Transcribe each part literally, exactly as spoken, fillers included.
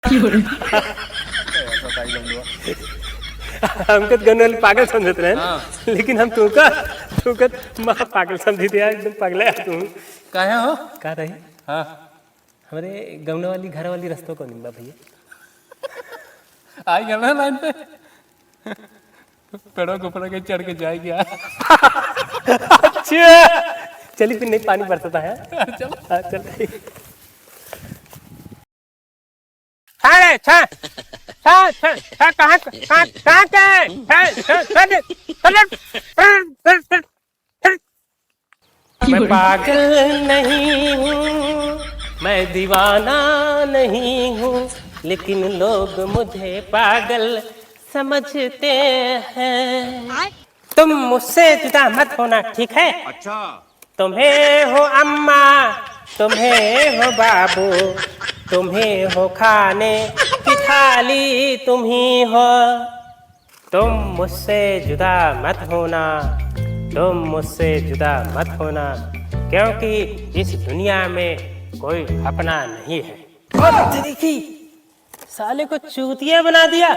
ऐसा था एकदम हुआ। हमके तो गन्ने वाली पागल समझत रहे, हाँ। लेकिन हम तुमका, तुमका महा पागल समझी थे यार, एकदम पगला है तू। काहे हो? का रही? हाँ। हमरे गौना वाली घर वाली रस्तों को निम्बा भैया। आई गया ना लाइन पे। पेड़ों के ऊपर के चढ़ के जाएगी यार। अच्छा, चली फिर, नहीं पानी बरसता है। चलो। हाँ, चल। साढ़े छः, छः, छः, छः, कहाँ, कहाँ, कहाँ के? छः, छः, छः, छः, छः, छः, छः। मैं पागल नहीं हूँ, मैं दीवाना नहीं हूँ, लेकिन लोग मुझे पागल समझते हैं। तुम मुझसे जुदा मत होना, ठीक है? अच्छा। तुम्हें हो अम्मा, तुम्हें हो बाबू, तुम्हें हो खाने की थाली, तुम ही हो। तुम मुझसे जुदा मत होना, तुम मुझसे जुदा मत होना, क्योंकि इस दुनिया में कोई अपना नहीं है। ओ तेरी की, साले को चूतिया बना दिया।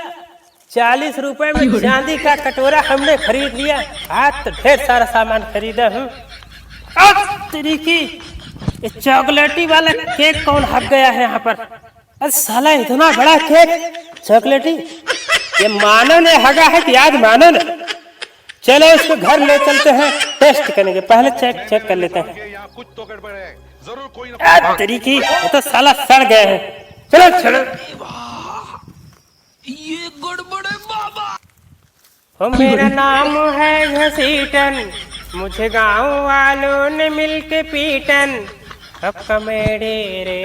चालीस रुपए में चांदी का कटोरा हमने खरीद लिया। आज तो ढेर सारा सामान खरीदा हूँ। ओ तेरी की, ये चॉकलेटी वाला केक कौन हग गया है यहाँ पर? अरे साला, इतना बड़ा केक, चॉकलेटी, ये मानव ने हगा है कि आज मानव ने? चलो, इसको घर ले चलते हैं, टेस्ट करेंगे। पहले चेक, चेक कर लेते हैं। आ, तेरी की, ये तो साला सड़ गए हैं। चलो, चलो। ये गड़बड़ है बाबा। हो, मेरा नाम है घसीटन, मुझे गांव वालों ने मिलके पीटन। अब कॉमेडी रे,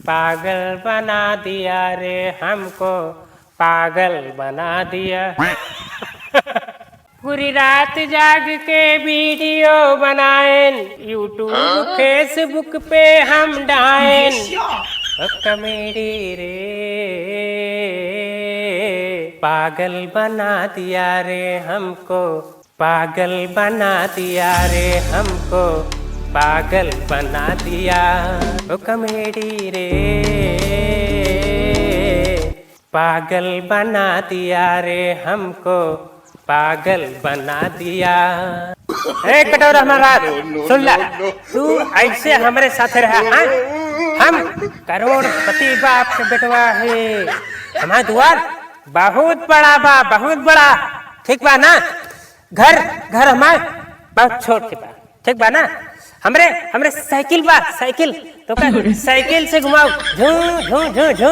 पागल बना दिया रे हमको, पागल बना दिया। पूरी रात जाग के वीडियो बनाएन, YouTube, Facebook पे हम डाएन। ओ कॉमेडी रे, पागल बना दिया रे हमको, पागल बना दिया रे हमको, पागल बना दिया। ओ कॉमेडी रे, पागल बना दिया रे हमको, पागल बना दिया। ए कटोरा महाराज, सुन ला, तू ऐसे हमरे साथ रहा, हाँ? हम करोड़पति बाप के बेटवा है। हमार दुआर बहुत बड़ा बा, बहुत बड़ा, ठीक बा ना? घर, घर हमार बहुत छोट के बा, ठीक बा ना? हमरे, हमरे साइकिल बा, साइकिल। तो का साइकिल से घुमाओ, झू, झू, झू।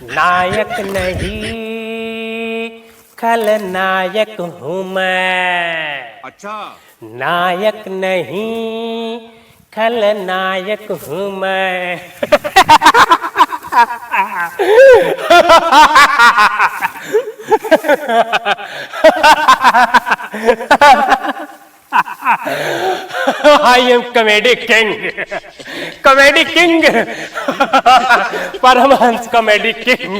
नायक नहीं, खलनायक हूँ मैं। अच्छा। नायक नहीं, खलनायक हूँ मैं। I am comedy king, comedy king, परमहंस comedy king।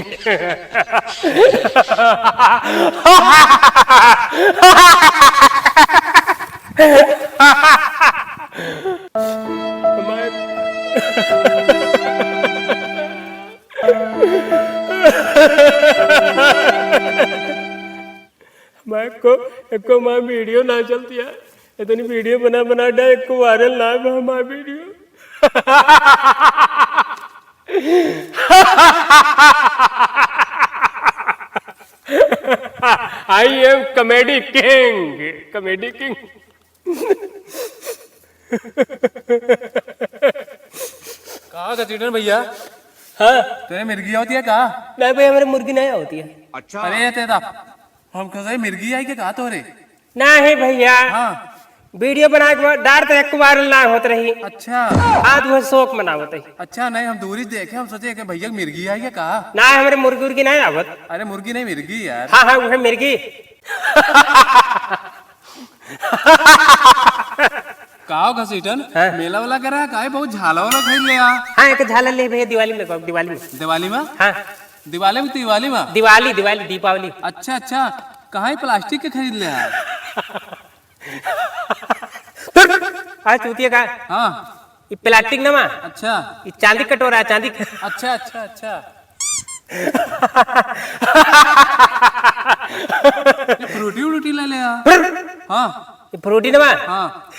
मैं को, एको माँ वीडियो ना चलती है, इतनी वीडियो बना बना डा, एको वायरल ना बा हमार वीडियो। I am comedy king, comedy king। का गजेंद्र भैया? हाँ। तेरे मिर्गी होती है का? नहीं भैया, मेरे मुर्गी नहीं होती है। अच्छा। अरे ये तेरा, हम कह रहे मिर्गी आई के का तोरे? नहीं भैया। हाँ। वीडियो बना के डार तो एक बार ना होत रही। अच्छा। आज वो शौक मनावत है। अच्छा, नहीं, हम दूरी देखे, हम सोचे कि भैया मिर्गी आई है का? ना, हमरे मुर्गी उर्गी नहीं आवत। अरे मुर्गी नहीं, मिर्गी यार। हाँ, हाँ, वो है मिर्गी। का हो घसीटन? हाँ। मेला वाला करा है, काहे बहुत झाला वाला खरीद ले आ? हाँ, एक झाला ले भैया, दिवाली में, दिवाली में। दिवाली में? हाँ। दिवाली में, दिवाली में? दिवाली, दिवाली, दीपावली। अच्छा, अच्छा, कहाँ ही प्लास्टिक के खरीद ले आ? धुर, का चूतिया का? हाँ। ये प्लास्टिक ना मा? अच्छा। ये चांदी कटोरा है, चांदी। अच्छा, अच्छा, अच्छा। ये फ्रूटी उरूटी ले ले यार। हाँ। ये फ्रूटी ना मा? हाँ।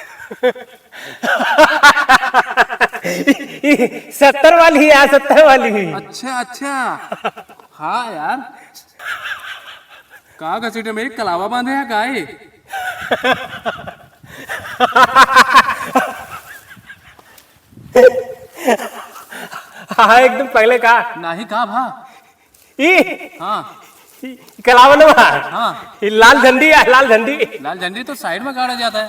ये सत्तर वाली है यार, सत्तर वाली। अच्छा, अच्छा। हाँ यार। का घसीटे में एक कलावा बांधे है गाय? हाँ, एकदम पगले का। नाही का भा? ई? हाँ। ई कलावा ना मा? हाँ। ई लाल झंडी है, लाल झंडी। लाल झंडी तो साइड में गाड़ा जाता है।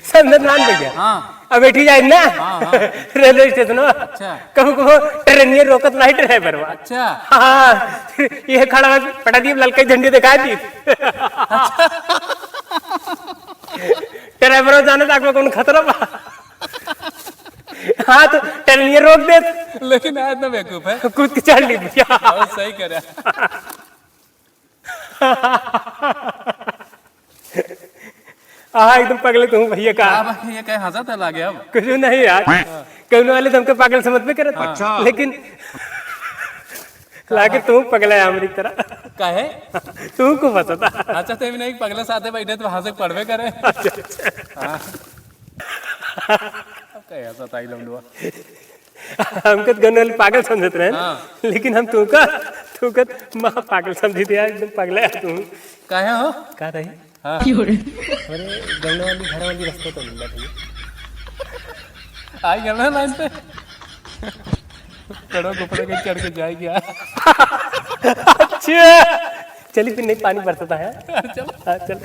समझत नान भैया। हाँ। अब बैठी जाए ना। हाँ, हाँ। रेलवे स्टेशन में। अच्छा। कबो कबो ट्रेनिया रोकत नाही ड्राइवर बा। अच्छा। हाँ। ये खड़ा है, पटा दी, ललका झंडी दिखा दी। ड्राइवर जाने तक में कौन खतरा बा। हाँ, तो ट्रेनिया रोक दे। लेकिन आज ना बेवकूफ है। कूद के चढ़ ली भैया। बहुत सही करे। आहा, एकदम पगले तू भैया का। का बा, ये कहे हंसत है लागे अब? कुछ नहीं यार। हाँ। कौनो वाले तो हमके पागल समझ में करत। अच्छा। लेकिन लागे तू पगला है हमरी तरह। काहे? तू को फंसता। अच्छा, तो नहीं पगले साथे बैठे तो हंसे पड़बे करे। अच्छा, अच्छा। हाँ। अब कहे हंसत आई लौंडवा। हमके तो गनल पागल समझत रहे, हाँ। लेकिन हम तूका, तूका महा पागल समझी थे यार, एकदम पगला है तू। काहे हो? का रही? हाँ। अरे, गमला वाली घर वाली रास्ता तो मिलना चाहिए। आई गल ना लाइन पे। कड़ो गोपड़े के चढ़ के जाए क्या? अच्छा, चली फिर, नहीं पानी बरसता है। चलो। हाँ, चल।